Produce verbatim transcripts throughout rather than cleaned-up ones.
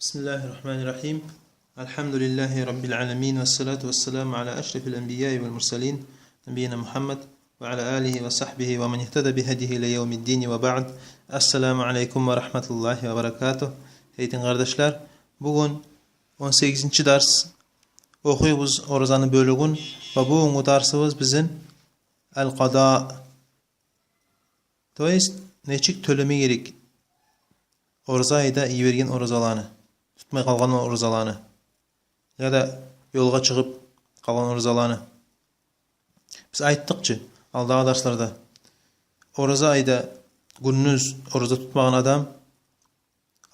بسم الله الرحمن الرحيم. الحمد لله رب العالمين، والصلاة والسلام على أشرف الأنبياء والمرسلين، نبينا محمد وعلى آله وصحبه ومن اهتدى بهديه إلى يوم الدين، وبعد. السلام عليكم ورحمة الله وبركاته. Эй дин къардашлар, бугюн он сегизинчи дарс, охуйбуз оразаны бёлюгюн. Ва бугюнгю дарсыбыз бизин аль-къада, то есть нечик тёлеме герек ораза айда йиберген оразаланы, тутмай къалгъан оразаланы, яда ёлгъа чыгъып къалгъан оразаланы. Биз айтдыкъ чы алдагъы дарсларда, ораза айда гюндюз ораза тутмагъан адам,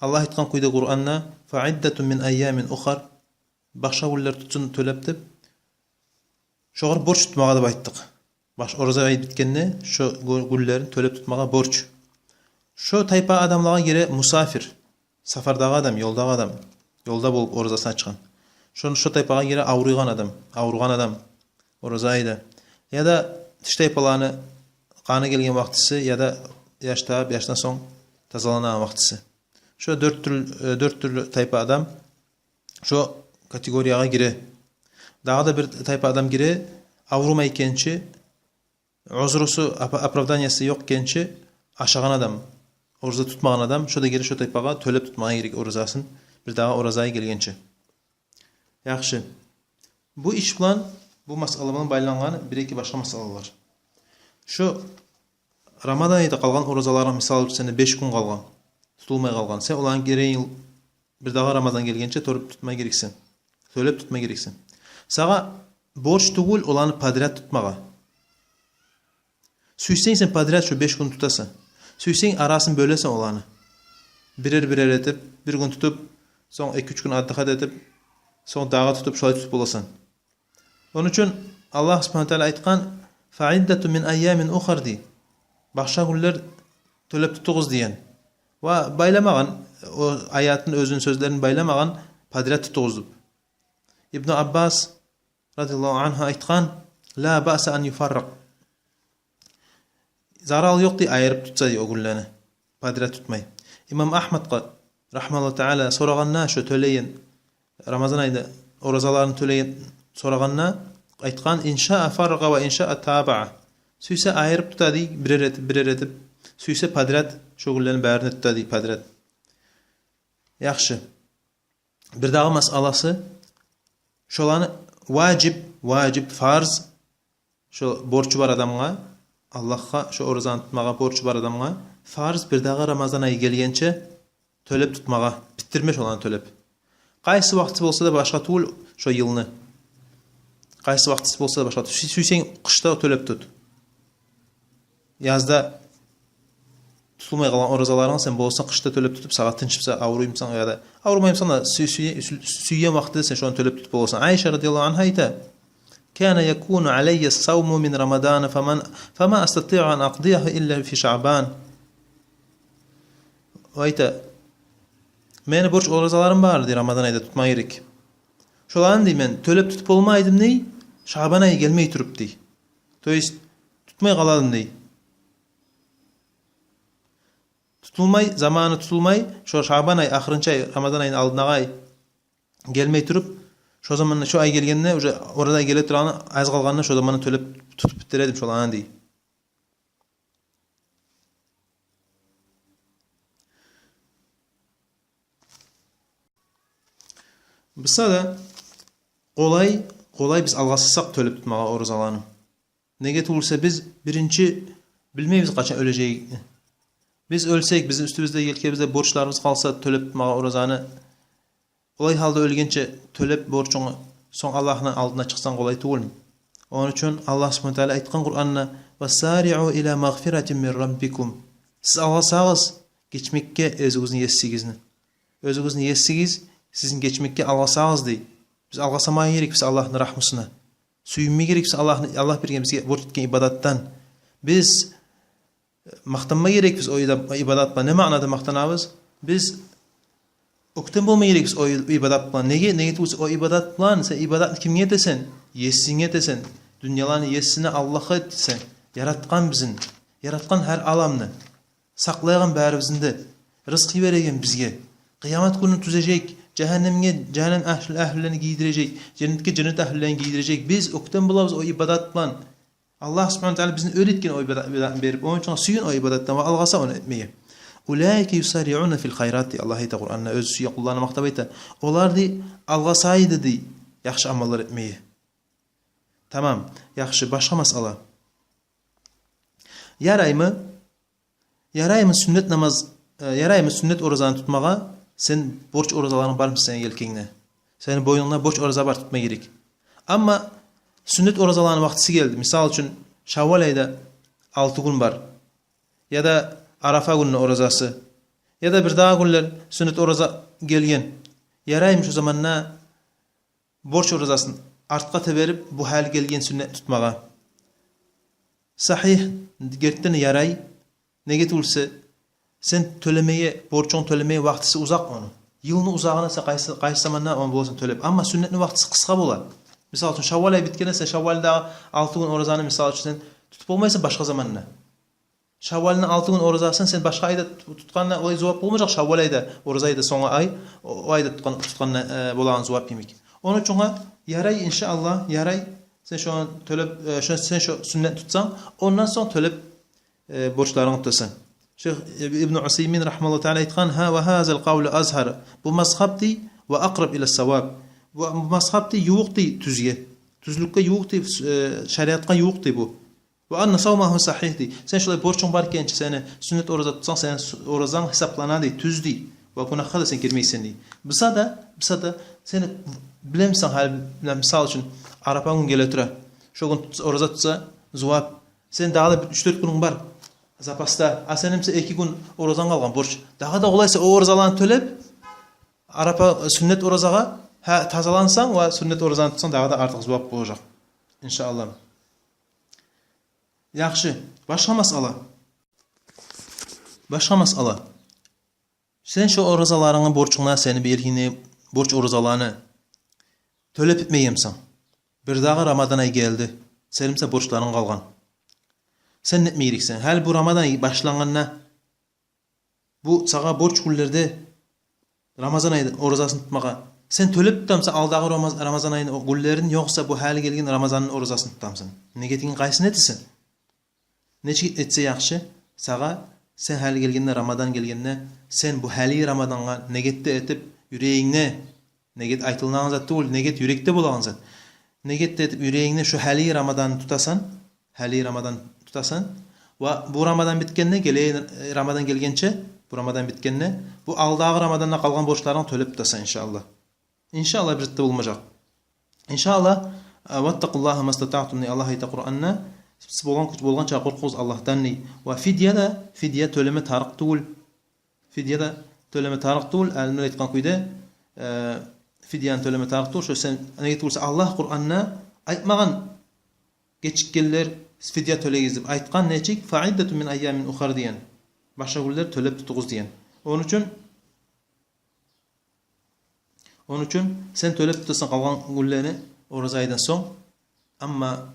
Аллагь айтгъан кюйде Къуранда: «Фа иддатун мин айямин ухар», башгъа гюнлер тутсун тёлеп деп, шогъар борч тутмагъа деп айтдыкъ. Баш ораза ай битгенде шо гю-, гюнлерин тёлеп тутмагъа борч. Шо тайпа адамлагъа гире мусафир, сапардагъы адам, ёлдагъы адам, ёлда болуп оразасын ачгъан. Шо, шо тайпагъа гире авруйгъан адам, авругъан адам ораза айда. Яда тыш тайпаланы къаны гелген вакътиси, яда яш табып, яшдан сонг тазаланагъан вакътиси. Шо дёрт тюр-, э, дёрт тюрлю тайпа адам шо категориягъа гире. Дагъы да бир тайпа адам гире, аврумай экенчи, узрусу, оп-, оправданиясы ёкъ экенчи, ашагъан адам, ораза тутмагъан адам, шо да гире шо тайпагъа, тёлеп тутмагъа герек оразасын, бир дагъы ораза ай гелгенче. Яхшы. Бу иш булан, бу масъала булан байлангъан бир-эки башгъа масъала бар. Шо Рамадан айда къалгъан оразаларынг, мисал учун, сенде беш гюн къалгъан, тутулмай къалгъан. Сен оланы герегинг бир дагъы Рамадан гелгенче тёлеп тутма герексен. Тёлеп тутма герексен. Сагъа борч тюгюл оланы подряд тутмагъа. Сюйсенг, сен подряд шо беш гюн тутасан. Сюйсенг, арасын бёлесен оланы. Бирер-бирер этип, бир гюн тутуп, сонг эки-уьч гюн отдыхать этип, сонг дагъы тутуп, шолай тутуп боласан. Ону учун Аллагь субгьанагьу ва тааля айтгъан: «Фа иддатун мин айямин ухар», — дей. Башгъа гюнлер тёлеп тутугъуз деген. Ва байламагъан, о аятны оьзюню сёзлерин байламагъан, подряд тутугъуз деп. Ибну Аббас радияллагьу ангьу айтгъан: «Ла баъса ан юфарракъ». Зарал ёкъ дей, айырып тутса дей о гюнлени, подряд тутмай. Имам Агьмадгъа, рагьимагьуллагьу тааля, сорагъанда, шо тёлейген, Рамазан айда оразаларын тёлейген, сорагъанда, айтгъан: «Ин шаа фарракъа ва ин шаа табаа». Сюйсе айырып тута дей, бирер этип, бирер этип. Сюйсе подряд, шо гюнлени барын да тута дей подряд. Яхшы. Бир дагъы масъаласы, шоланы важип, важип, фарз, шо борчу бар адамгъа, Аллагьгъа шо оразаны тутмагъа борчу бар адамгъа фарз бир дагъы Рамазан ай гелгенче тёлеп тутмагъа, битдирме шоланы тёлеп. Къайсы вакътиси болса да башгъа тюгюл шо йылны. Къайсы вакътиси болса да башгъа тюгюл. Сюй-, сюйсенг, къышда тёлеп тут. Язда тутулмай къалгъан оразаларынгны сен боласан къышда тёлеп тутуп, сагъа тынч буса, авруймусан яда аврумаймусан да, сюй-, сюй-, сюй-, сюйген вакътиде сен шону тёлеп тутуп боласан. Айша радияллагьу ангьа айта: «Кана якуну алайя савму мин Рамадан, фама, фама астатиъу ан акъдияху илла фи Шаъбан». Айта: «Мени борч оразаларым бар, — дей, — Рамадан айда тутма герек. Шоланы, — дей, — мен тёлеп тутуп болмай эдим, — дей, — Шаъбан ай гелмей туруп», — дей. То есть тутмай къала эдим, — дей. Тутулмай, заманы тутулмай, шо Шаъбан ай, ахырынчы ай, Рамадан айны алдындагъы ай гелмей туруп, шо заманда, шо ай гелгенде, уже ораза ай геле турагъанда, аз къалгъанда, шо заманда тёлеп тутуп битдире эдим шоланы, — дей. Буса да къолай, къолай биз алгъасасакъ тёлеп тутмагъа оразаланы. Неге тюгюл эсе биз биринчи билмейбиз къачан оьлежегибизни. Биз оьлсек, бизин уьстюбюзде, елкебизде борчларыбыз къалса тёлеп тутмагъа оразаны, олай гьалда оьлгенче тёлеп борчунгну, сонг Аллагьны алдына чыкъсанг, къолай тюгюлмю? Ону учун Аллагь субгьанагьу ва тааля айтгъан Къуранда: «Ва сариъу ила магъфиратин мин раббикум». Сиз алгъасагъыз гечмекге оьзюгюзню есигизни. Оьзюгюзню есигиз сизин гечмекге алгъасагъыз, — дей. Биз алгъасама герекбиз Аллагьны рагьмусуна. Сююнме герекбиз Аллагьны, Аллагь берген бизге борч этген ибадатдан. Биз макътанма герекбиз о ида-, ибадат булан. Не маънада макътанабыз? Биз оьктем болма герекбиз о и-, ибадат булан. Неге? Неге тюгюл эсе о ибадат булан, сен ибадатны кимге этесен? Есинге этесен. Дюньяланы есине, Аллагьгъа этесен. Яратгъан бизин, яратгъан гьар аламны, сакълайгъан барыбызны да, рызкъы береген бизге, къыямат гюнню тюзежек, Жагьаннемге жагьаннем агьлю-, агьлюлени гийдирежек, женнетге женнет агьлюлени гийдирежек. Биз оьктем болабыз о ибадат булан. Аллагь субгьанагьу ва тааля бизин оьр этген о ибадат, ибадатны берип. Ону учун сююн о ибадатдан ва алгъаса ону этмеге. «Уляйка юсариуна фил хайрат», – дей Аллагь, айта Къуранда, оьзю сюйген къулларын макътап айта. Олар, дей, алгъасайды, дей, яхшы амаллар этмеге. Тамам, яхшы, башгъа масъала. Яраймы? Яраймы сюннет намаз, э, яраймы сюннет оразаны тутмагъа, сен борч оразаларынг бармы сени елкенгде? Сени бойнунгда борч ораза бар, тутма герек. Амма сюннет оразаланы вакътиси гелди. Мисал учун, Шаввал айда алты гюн бар. Яда Арафа гюнню оразасы. Яда бирдагъы гюнлер сюннет ораза гелген. Яраймы шо заманда борч оразасын артгъа теберип, бу гьали гелген сюннетни тутмагъа? Сагьигь, гертиден ярай. Неге тюгюл эсе, сен тёлемеге, борчунгну тёлемеге вакътиси узакъ ону. Йылны узагъына сен къайсы, къайсы заманда ону боласан тёлеп. Амма сюннетни вакътиси къысгъа бола. Мисал учун, Шаввал ай битгенде сен Шаввалдагъы алты гюн оразаны, мисал учун, сен тутуп болмайсан башгъа заманда. Шаввалны алты гюн оразасын сен башгъа айда тут-, тутгъанда олай зувап болмажакъ, Шаввал айда, ораза айда, сонггъу ай, о, о айда тутгъан, тутгъанда, э, болагъан зувап йимик. Ону учун ярай, иншааллагь, ярай. Сен шону тёлеп, э, шо, сен шо сюннетни тутсанг, ондан сонг тёлеп, э, борчларынгны тутасан. Шейх Иб-, Ибну Усаймин рагьимагьуллагьу тааля айтгъан: «Гьа, ва гьазал къавлу азгьар». Бу мазгьаб, дей, «ва акъраб иля саваб». Бу, бу мазгьаб, дей, ювукъ, дей, тюзге. Тюзлюкге ювукъ, дей, э, шариатгъа ювукъ, дей, бу. «Ва анна савмагьу сагьигь», – дей. Сен шолай борчунг бар экенчи, сени сюннет ораза тутсанг, сени су-, оразанг гьисаплана, дей, тюз, дей. Ва гюнагьгъа да сен гирмейсен, дей. Буса да, буса да сени билемисен гьали, мисал учун, Арафа гюн геле тура. Шо гюн тут-, ораза тутса, зувап. Сени дагъы да бир уьч-дёрт гюнюнг бар запаста. А сени буса эки гюн оразанг къалгъан, борч. Дагъы да къолайса о оразаланы тёлеп, Арафа, сюннет оразагъа, гьа, тазалансанг ва сюннет оразаны тутсанг, дагъы да артыкъ зувап болажакъ. Иншааллагь. Яхшы, башгъа масъала. Башгъа масъала. Сен шо оразаларынгны борчунгну, сени бергенинг борч оразаланы тёлеп битмегенмисен. Бирдагъы Рамадан ай гелди. Сени буса борчларынг къалгъан. Сен не этме герексен? Гьали бу Рамадан ай башлангъанда, бу сагъа борч гюнлерде Рамазан айны оразасын тутмагъа, сен тёлеп тутамысан алдагъы Рамаз-, Рамазан айны о гюнлерин, ёкъса бу гьали гелген Рамазанны оразасын тутамысан? Негетингни къайсын этесен? Нечик этсе яхшы сагъа, сен гьали гелгенде, Рамадан гелгенде, сен бу гьали Рамадангъа негет де этип, юрегингде, негет айтылынагъан зат тюгюл, негет юрекде болагъан зат. Негет де этип, юрегингде шо гьали Рамаданны тутасан, гьали Рамадан тутасан. Ва бу Рамадан битгенде, гелеген Рамадан гелгенче, бу Рамадан битгенде, бу алдагъы Рамаданда къалгъан борчларынгны тёлеп тутасан, иншааллагь. Иншааллагь, бир зат да болмажакъ. Иншааллагь, э, «Ваттакъуллагьа мастатаътум», – дей Аллагь, айта Къуранда. Сиз болгъан гюч болгъанча къоркъугъуз Аллагьдан, дей. Ва фидия да, фидия тёлеме тарыкъ тюгюл. Фидия да тёлеме тарыкъ тюгюл, алимлер айтгъан кюйде, э, фидияны тёлеме тарыкъ тюгюл. Шо сен, неге тюгюл эсе, Аллагь Къуранда айтмагъан, гечикгенлер фидия тёлегиз деп айтгъан, нечик? «Фаиддатун мин айямин ухар», – деген. Башгъа гюнлер тёлеп тутугъуз деген. Ону учун, ону учун сен тёлеп тутасан къалгъан гюнлени ораза айдан сонг. Амма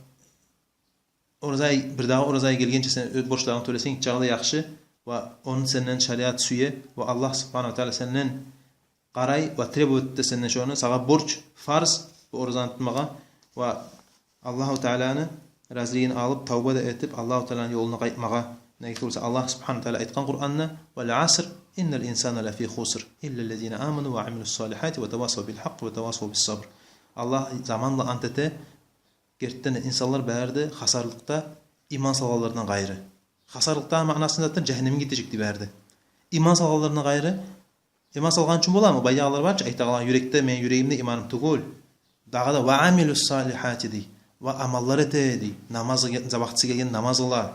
ораза ай, бирдагъы ораза ай гелгенче сен оьз борчларынгны тёлесенг, чагъы да яхшы. Ва ону сенден шариат сюе, ва Аллагь субгьанагьу ва тааля сенден къарай ва требовать эте сенден шону, сагъа борч, фарз бу оразаны тутмагъа. Ва Аллагьу Тааляны разилигин алып, тавба да этип, Аллагьу Тааляны ёлуна къайтмагъа. Неге тюгюл эсе, Аллагь субгьанагьу ва тааля айтгъан Къуранда: «Вал аср, иннал инсана лафи хуср, иллаллазина аману ва амилус салихати ва тавасав бил гьакъкъи ва тавасав бис сабр». Аллагь заман булан ант эте, гертиден де инсанлар бары да хасарлыкъда, иман салгъанлардан къайры. Хасарлыкъда маънасы затдан жагьаннемге гетежек дей бары да. Иман салгъанлардан къайры. Иман салгъан учун боламы? Баягъылар бар чы, айтагъанлар: «Юрекде, мени юрегимде иманым тюгюл». Дагъы да: «Ва амилус салихати», – дей. Ва амаллар эте, дей. Намаз ге-, вакътиси гелген намаз къыла.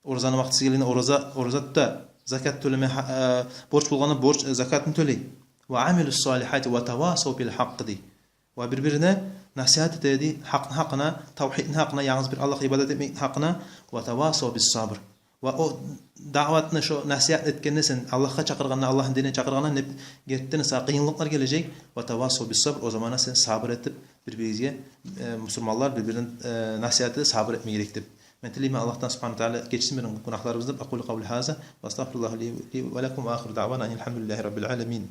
Оразаны вакътиси гелген ораза, ораза тута. Закат тёлеме, гьа-, э, борч болгъанда борч, э, закатны тёлей. «Ва амилус салихати ва тавасав бил гьакъкъи», – дей. Ва бир-бирине насигьат эте, дей, гьакъны гьакъына, тавгьидни гьакъына, янгыз бир Аллагьгъа ибадат этмекни гьакъына, «ва тавасав бис сабр». Ва о даъватны, шо насигьатны этгенде сен, Аллагьгъа чакъыргъанда, Аллагьны динине чакъыргъанда, не гертиден сагъа къыйынлыкълар гележек, «ва тавасав бис сабр», о заманда сен сабыр этип, бир-биригизге, э, мусулманлар бир-бирине, э, насигьат этип, сабыр этме герек деп. Мен тилеймен Аллагьдан субгьанагьу ва тааля гечсин бизин гюнагьларыбызны деп. أقول قولي هذا وأستغفر الله لي ولكم وآخر دعوانا أن الحمد لله رب العالمين.